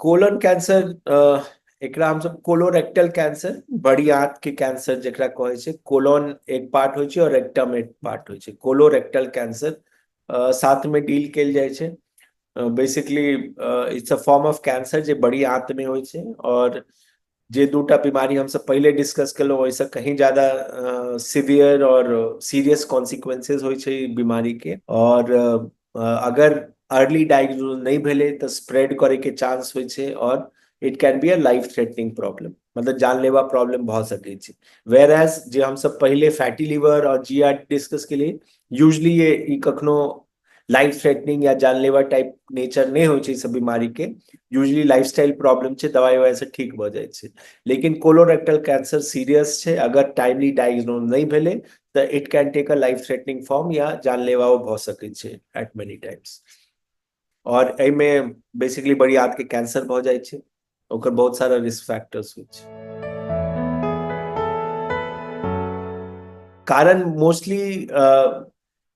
Colon cancer, एकरा हमसब colorectal cancer, बड़ी आंत के कैंसर जेकरा कहै छै। कोलोन एक पार्ट होइ छै और रेक्टम एक पार्ट होइ छै। कोलोरेक्टल कैंसर साथ में डील कयल जाइ छै। Basically it's a form of cancer जे बड़ी आंत में होइ छै, और जे दूटा बीमारी हमसब पहिले डिस्कस केलहुँ ओहिसँ कहीं ज्यादा सिवियर और सीरियस कॉन्सिक्वेंसेज होइ छै ई बीमारी के। और अगर अर्ली डायग्नोज नहि भेलै तऽ स्प्रेड करैके चांस होइ छै, और it can be a life threatening problem, मतलब जानलेवा प्रॉब्लम भऽ सकै छै। वेयर एज जे हमसब पहिले फैटी लीवर और जी आर डिस्कस केलियै, यूजली ये ई कखनो लाइफ थ्रेटनिंग या जानलेवा टाइप नेचर नहि होइ छै। ई सब बीमारी के यूजली लाइफस्टाइल प्रॉब्लम छै, दवाई ववाई से ठीक भऽ जाइ छै। लेकिन कोलोरेक्टल कैंसर सीरियस छै, अगर टाइमली डायग्नोज नहि भेलै तऽ it can take a life threatening form या जानलेवाओ भऽ सकै छै एट मेनी टाइम्स। और एहिमे बेसिकली बड़ी आंत के कैंसर भऽ जाइ छै, ओकर बहुत सारा रिस्क फैक्टर्स होइ छै। कारण मोस्टली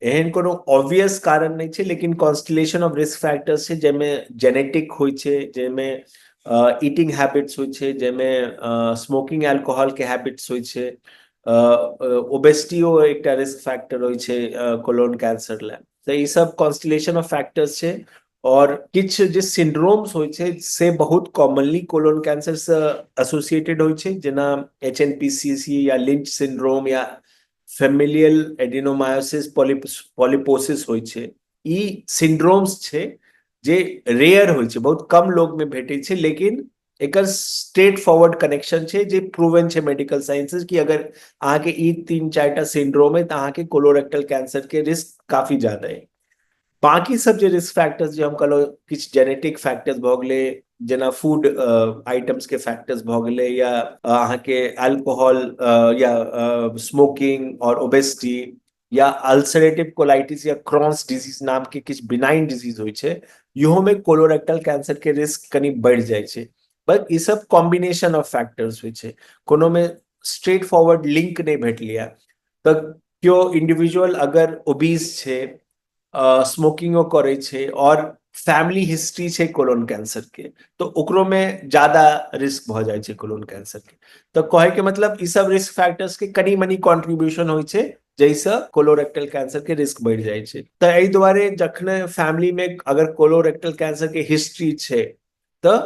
एहन कोनो ऑब्वियस कारण नहि छै, लेकिन कॉन्स्टिलेशन ऑफ रिस्क फैक्टर्स छै, जाहिमे जेनेटिक होइ छै, जाहिमे ईटिंग हैबिट्स होइ छै, जाहिमे स्मोकिंग अल्कोहल के हैबिट्स होइ छै, ओबेसिटीओ एकटा रिस्क फैक्टर होइ छै कोलोन कैंसर लए। तऽ ई सब कॉन्स्टिलेशन ऑफ फैक्टर्स छै। और किछु जे सिंड्रोम्स होइ छै से बहुत कॉमनली कोलोन कैंसर से एसोसिएटेड होइ छै, जेना HNPCC या लिंच सिंड्रोम या फेमिलियल एडिनोमायोसिस पॉलिपोसिस होइ छै। ई सिंड्रोम्स छै जे रेयर होइ छै, बहुत कम लोग में भेटै छै, लेकिन एकर स्ट्रेट फॉरवर्ड कनेक्शन छै जे प्रूवन छै मेडिकल साइंसेस कि अगर अहाँके ई 3-4 सिंड्रोम है तऽ अहाँके कोलोरेक्टल कैंसर के रिस्क काफी ज्यादा है। बाकी सब जे रिस्क फैक्टर्स जे हम कहलहुँ, किछु जेनेटिक फैक्टर्स भऽ गेलै, जेना फूड आइटम्स के फैक्टर्स भऽ गेलै, या अहाँके अल्कोहल या स्मोकिंग और ओबेसिटी या अल्सरेटिव कोलाइटिस या क्रॉन्स डिजीज नाम के किछु बिनाइन डिजीज होइ छै, इहोमे कोलोरेक्टल कैंसर के रिस्क कनि बढ़ि जाइ छै। बट ई सब कॉम्बिनेशन ऑफ फैक्टर्स होइ छै, कोनो मे स्ट्रेट फॉरवर्ड लिंक नहि भेटलै। तऽ केओ इंडिविजुअल अगर ओबीज छै, स्मोकिंगो करै छै और फैमिली हिस्ट्री छै कोलोन कैंसर के, तऽ ओकरो मे ज्यादा रिस्क भऽ जाइ छै कोलोन कैंसर के। तऽ कहै के मतलब ई सब रिस्क फैक्टर्स के कनि मनि कॉन्ट्रीब्यूशन होइ छै जाहिसँ कोलोरेक्टल कैंसर के रिस्क बढ़ि जाइ छै। तऽ एहि दुआरे जखने फैमिली मे अगर कोलोरेक्टल कैंसर के हिस्ट्री छै तऽ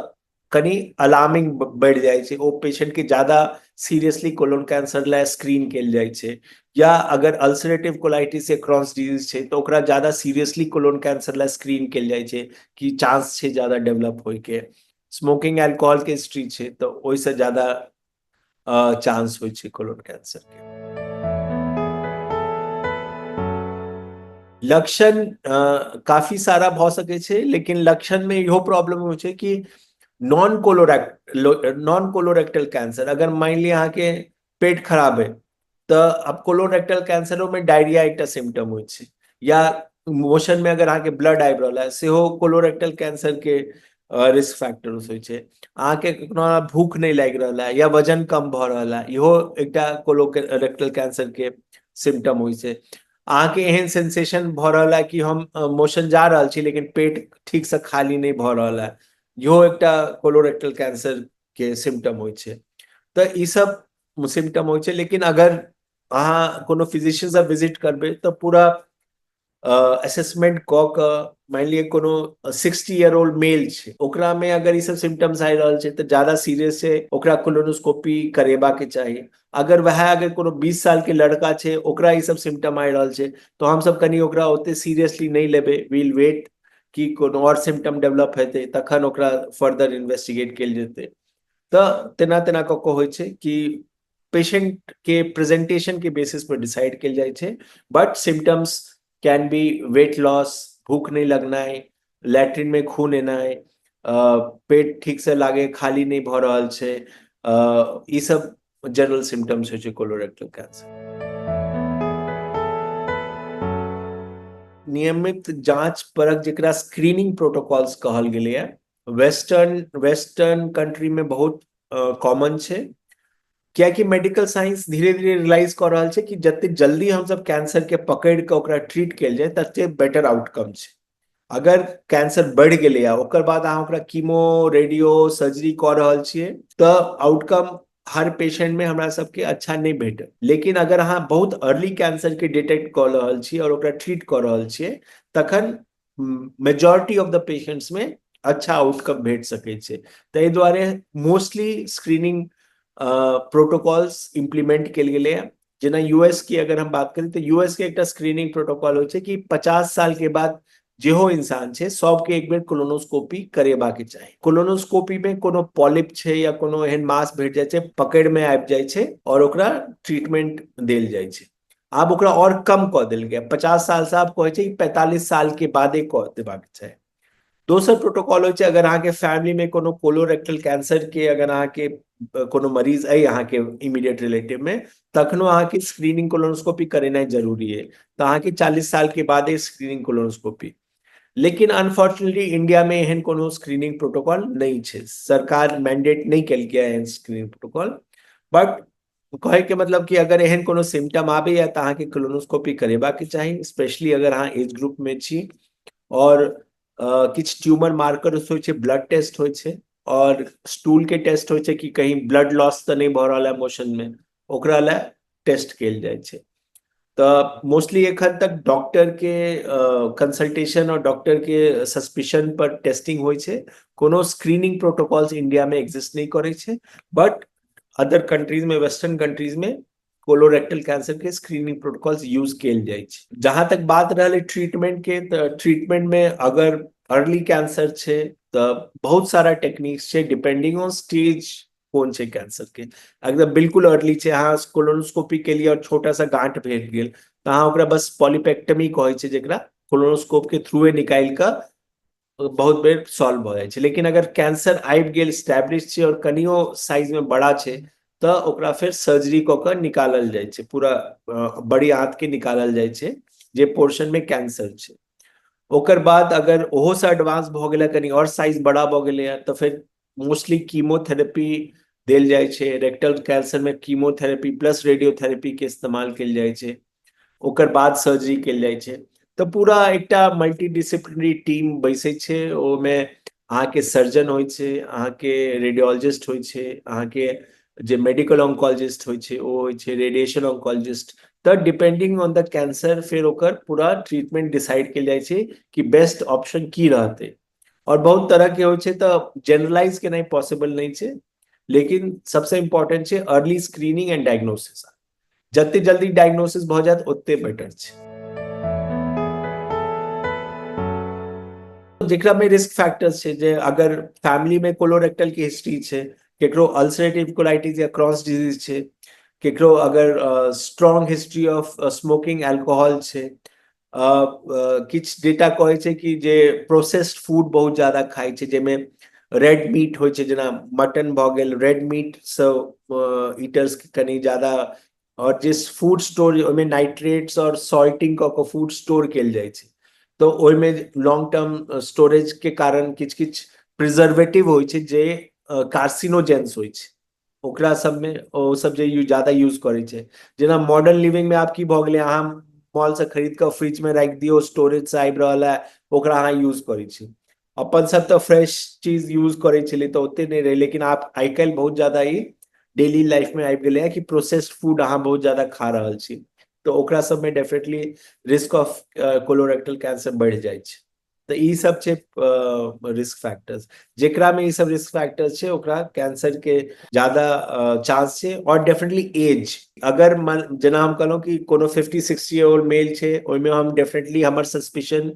कनि अलार्मिंग बढ़ि जाइ छै, ओ पेशेंट के ज्यादा सीरियसली कोलोन कैंसर लए स्क्रीन कयल जाइ छै। या अगर अल्सरेटिव कोलाइटिस या क्रॉन्स डिजीज छै तऽ ओकरा ज्यादा सीरियसली कोलोन कैंसर लए स्क्रीन कयल जाइ छै कि चांस छै ज्यादा डेवलप होइके। स्मोकिंग अल्कोहल के हिस्ट्री छै तऽ ओहिसँ ज्यादा चांस होइ छै कोलोन कैंसर के। लक्षण काफी सारा भऽ सकै छै, लेकिन लक्षण में इहो प्रॉब्लम होइ छै कि नॉन कोलोरेक्टल कैंसर, अगर मान लिअ अहाँके पेट खराब है तऽ आब कोलोरेक्टल कैंसरो में डायरिया एकटा सिम्टम होइ छै, या मोशन में अगर अहाँके ब्लड आबि रहल है सेहो कोलोरेक्टल कैंसर के रिस्क फैक्टर्स होइ छै। अहाँके कखनो भूख नहि लागि रहल है या वजन कम भऽ रहल है, इहो एकटा कोलोरेक्टल कैंसर के सिम्टम होइ छै। अहाँके एहन सेंसेशन भऽ रहल है कि हम मोशन जा रहल छी लेकिन पेट ठीक से खाली नहि भऽ रहल है, इहो एकटा कोलोरेक्टल कैंसर के सिम्टम होइ छै। तऽ ई सब सिम्टम होइ छै। लेकिन अगर अहाँ कोनो फिजिशियन से विजिट करबै तऽ पूरा असेसमेंट कऽ कऽ, मानि लिअ कोनो 60 ईयर ओल्ड मेल छै, ओकरा मे अगर ई सब सिम्टम्स आबि रहल छै तऽ ज्यादा सीरियस छै, ओकरा कोलोनोस्कोपी करेबाके चाही। अगर वएह अगर कोनो 20 साल के लड़का छै, ओकरा ई सब सिम्टम आबि रहल छै तऽ हमसब कनि ओकरा ओते सीरियसली नहि लेबै, will wait कि कोनो आओर सिम्टम डेवलप हेतै तखन ओकरा फर्दर इन्वेस्टिगेट कयल जेतै। तऽ तेना तेना कऽ कऽ होइ छै कि पेशेंट के प्रेजेंटेशन के बेसिस पर डिसाइड कयल जाइ छै। But symptoms can be weight loss, भूख नहि लगनाइ, लैट्रिन में खून एनाइ, पेट ठीक से लागे खाली नहि भऽ रहल छै, ई सब जनरल सिम्टम्स होइ छै कोलोरेक्टल कैंसर। नियमित जांच परख जेकरा स्क्रीनिंग प्रोटोकॉल्स कहल गेलैए, वेस्टर्न वेस्टर्न कंट्री में बहुत कॉमन छै, कियाकि मेडिकल साइंस धीरे धीरे रियलाइज कऽ रहल छै कि जते जल्दी हमसब कैंसर के पकड़ि कऽ ओकरा ट्रीट कयल जाय तते बेटर आउटकम छै। अगर कैंसर बढ़ि गेलैए, ओकर बाद अहाँ ओकरा कीमो, रेडियो, सर्जरी कऽ रहल छियै, तऽ आउटकम हर पेशेंट में हमरा सबके अच्छा नहि भेटत। लेकिन अगर अहाँ बहुत अर्ली कैंसर के डिटेक्ट कऽ रहल छी और ओकरा ट्रीट कऽ रहल छियै, तखन मेजोरिटी ऑफ the patients में अच्छा आउटकम भेट सकै छै। ताहि दुआरे मोस्टली स्क्रीनिंग प्रोटोकॉल्स इम्प्लीमेंट कयल गेलैए। जेना यूएस के अगर हम बात करी तऽ यूएस के एकटा स्क्रीनिंग प्रोटोकॉल होइ छै कि 50 साल के बाद जेहो इंसान छै सबके एक बेर कोलोनोस्कोपी करेबाक चाही। कोलोनोस्कोपी में कोनो पॉलिप छै या कोनो एहन मास भेट जाइ छै, पकड़ में आबि जाइ छै और ओकरा ट्रीटमेंट देल जाइ छै। आब ओकरा और कम कऽ देल गेल, 50 साल से आब कहै छै 45 साल के बादे कऽ देबाक चाही। दोसर प्रोटोकॉल होइ छै, अगर अहाँके फैमिली में कोनो कोलोरेक्टल कैंसर के अगर अहाँके कोनो मरीज अइ अहाँके इमीडिएट रिलेटिव में, तखनो अहाँके स्क्रीनिंग कोलोनोस्कोपी करेनाइ जरूरी है। तऽ अहाँके 40 साल के बादे स्क्रीनिंग कोलोनोस्कोपी। लेकिन अनफॉर्चुनेटली इंडिया में एहन कोनो स्क्रीनिंग प्रोटोकॉल नहि छै, सरकार मैंडेट नहि केलकै एहन स्क्रीनिंग प्रोटोकॉल। बट कहे के मतलब कि अगर एहन कोनो सिम्टम आबैया तऽ अहाँके कोलोनोस्कोपी करेबाक चाही, स्पेशली अगर अहाँ एज ग्रुप में छी। और किछु ट्यूमर मार्कर होइ छै, ब्लड टेस्ट होइ छै और स्टूल के टेस्ट होइ छै कि कहीं ब्लड लॉस तऽ नहि भऽ रहल है मोशन में, ओकरा लए टेस्ट कयल जाइ छै। तऽ मोस्टली एखन तक डॉक्टर के कंसल्टेशन और डॉक्टर के सस्पिशन पर टेस्टिंग होइ छै। कोनो स्क्रीनिंग प्रोटोकॉल्स इंडिया में एग्जिस्ट नहि करै छै, बट अदर कंट्रीज में, वेस्टर्न कंट्रीज में कोलोरेक्टल कैंसर के स्क्रीनिंग प्रोटोकॉल्स यूज कयल जाइ छै। जहां तक बात रहलै ट्रीटमेंट के, तऽ ट्रीटमेंट में अगर अर्ली कैंसर छै तऽ बहुत सारा टेक्निक्स छै, डिपेंडिंग ऑन स्टेज कोन छै कैंसर के। अगर बिल्कुल अर्ली छै, अहाँ कोलोनोस्कोपी के लिए और छोटा सा गांठ भेट गेल, तऽ अहाँ ओकरा बस पॉलिपेक्टमी कहै छै, जेकरा कोलोनोस्कोप के थ्रूए निकालि कऽ बहुत बेर सॉल्व भऽ जाइ छै। लेकिन अगर कैंसर आबि गेल, स्टैब्लिश छै और कनियो साइज में बड़ा छै, तऽ ओकरा फेर सर्जरी कऽ कऽ निकालल जाइ छै, पूरा बड़ी आंत के निकालल जाइ छै जे पोर्शन में कैंसर छै। ओकर बाद अगर ओहो से एडवांस भऽ गेलै, कनि और साइज बड़ा भऽ गेलैए, तऽ फेर मोस्टली कीमोथेरेपी देल जाइ छै। रेक्टल कैंसर में कीमोथेरेपी प्लस रेडियोथेरेपी के इस्तेमाल कयल जाइ छै, ओकर बाद सर्जरी कयल जाइ छै। तऽ पूरा एकटा मल्टी डिसिप्लिनरी टीम बैसै छै, ओहिमे अहाँके सर्जन होइ छै, अहाँके रेडियोलॉजिस्ट होइ छै, अहाँके जे मेडिकल ऑन्कोलॉजिस्ट होइ छै ओ होइ छै, रेडिएशन ऑन्कोलॉजिस्ट। तऽ डिपेंडिंग ऑन the cancer फेर ओकर पूरा ट्रीटमेंट डिसाइड कयल जाइ छै कि बेस्ट ऑप्शन की रहतै। और बहुत तरह के होइ छै, तऽ जनरलाइज केनाइ पॉसिबल नहि छै, लेकिन सबसे इम्पोर्टेंट छै अर्ली स्क्रीनिंग एंड डायग्नोसिस। जते जल्दी डायग्नोसिस भऽ जायत ओते बेटर छै। जेकरा में रिस्क फैक्टर्स छै, जे अगर फैमिली में कोलोरेक्टल के हिस्ट्री छै, केकरो अल्सरेटिव कोलाइटिस या क्रॉन्स डिजीज छै, केकरो अगर strong history of smoking alcohol छै, किछु डेटा कहै छै कि जे प्रोसेस्ड फूड बहुत ज्यादा खाइ छै, जाहिमे रेड मीट होइ छै, जेना मटन भऽ गेल, रेड मीट सँ ईटर्स के कनि ज्यादा, और जे फूड स्टोर ओहिमे नाइट्रेट्स और सॉल्टिंग कऽ कऽ फूड स्टोर कयल जाइ छै, तऽ ओहिमे लॉन्ग टर्म स्टोरेज के कारण किछु किछु प्रिजर्वेटिव होइ छै जे कार्सिनोजेंस होइ छै, ओकरा सबमे ओ सब जे ज्यादा यूज करै छै। जेना मॉडर्न लिविंग में आब की भऽ गेलै, अहाँ मॉल से खरीद कऽ फ्रिज में राखि दियौ, स्टोरेज से आबि रहल है, ओकरा अहाँ यूज करै छी। अपन सब तऽ फ्रेश चीज यूज करै छलियै तऽ ओते नहि रहै, लेकिन आब आइ काल्हि बहुत ज्यादा ई डेली लाइफ में आबि गेलै है कि प्रोसेस्ड फूड अहाँ बहुत ज्यादा खा रहल छी, तऽ ओकरा सबमे definitely risk of colorectal cancer बढ़ि जाइ छै। तऽ ई सब छै रिस्क फैक्टर्स, जेकरा में ई सब रिस्क फैक्टर्स छै ओकरा कैंसर के ज्यादा चांस छै। और डेफिनेटली एज, अगर जेना हम कहलहुँ कि कोनो 50-60 ईयर ओल्ड मेल छै, ओहिमे हम डेफिनेटली हमर सस्पिशन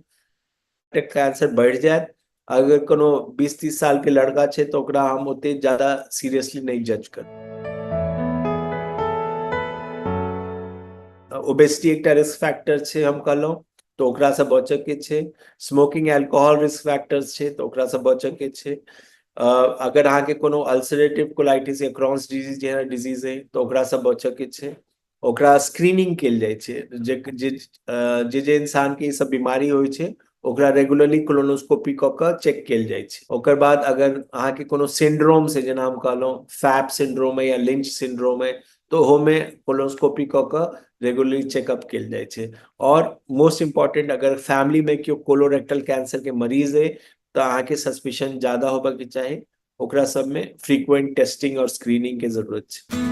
कैंसर बढ़ि जायत। अगर कोनो 20-30 साल के लड़का छै तऽ ओकरा हम ओते ज्यादा सीरियसली नहि जज करब। ओबेसिटी एकटा रिस्क फैक्टर छै, हम कहलहुँ, तऽ ओकरासँ बचऽ के छै। स्मोकिंग अल्कोहल रिस्क फैक्टर्स छै, तऽ ओकरासँ बचऽ के छै। अगर अहाँके कोनो अल्सरेटिव कोलाइटिस या क्रॉन्स डिजीज जेहन डिजीज है, तऽ ओकरासँ बचऽ के छै। ओकरा स्क्रीनिंग कयल जाइ छै, जे जे जे जे इंसान के ई सब बीमारी होइ छै ओकरा रेगुलरली कोलोनोस्कोपी कऽ कऽ चेक कयल जाइ छै। ओकर बाद अगर अहाँके कोनो सिंड्रोम छै, जेना हम कहलहुँ फैप सिंड्रोम है या लिंच सिंड्रोम है, तऽ ओहोमे कोलोनोस्कोपी कऽ कऽ रेगुलरली चेकअप कयल जाइ छै। आओर मोस्ट इम्पोर्टेंट, अगर फैमिली में केओ कोलोरेक्टल कैंसर के मरीज अइ तऽ अहाँके सस्पिशन ज्यादा होबऽके चाही। ओकरा सबमे फ्रीक्वेंट टेस्टिंग और स्क्रीनिंग के जरूरत छै।